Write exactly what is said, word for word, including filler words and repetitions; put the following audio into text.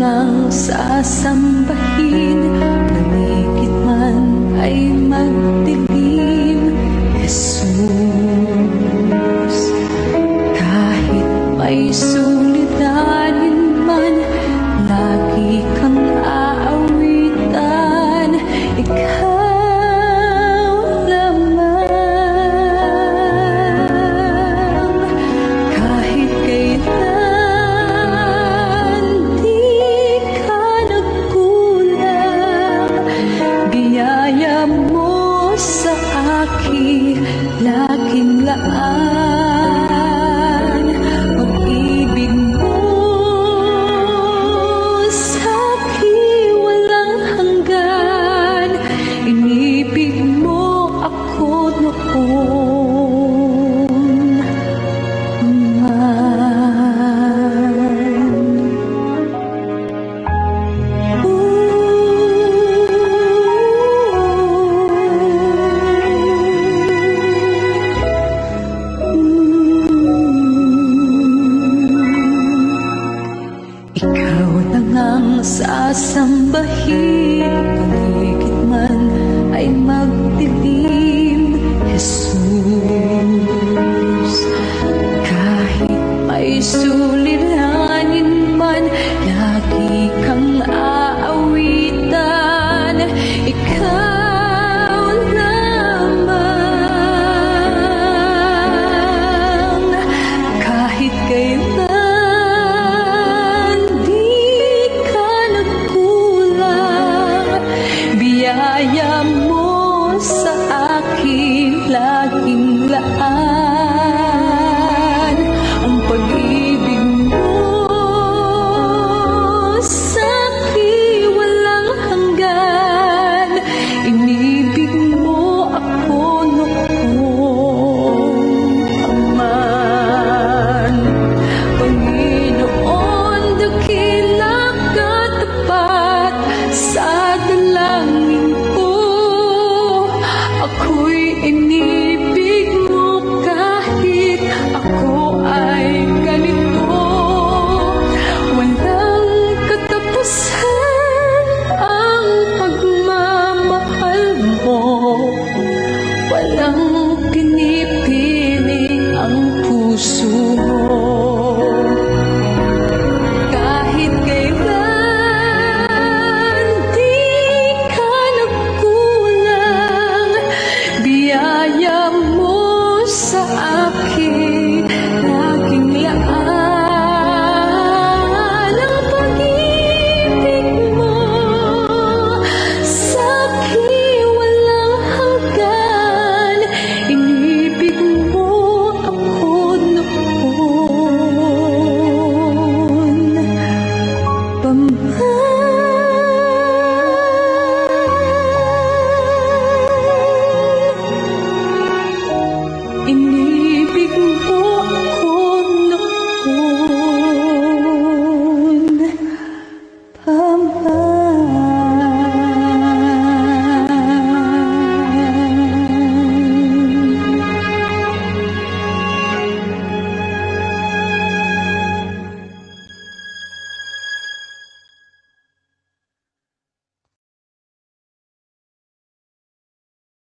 Nang sasambahin, malikit man ay magdilim, Jesus. Kahit may suliranin man, lagi kang aawitan. Ikaw lamang, kahit kailan, di ka nagkulang. Biyaya mo sa akin, laging laan. Pag-ibig mo sa akin, walang hanggan. Inibig mo ako noon pa man. Ikaw na ngang sasambahin, malikit man ay magdilim, Jesus. Kahit may suliranin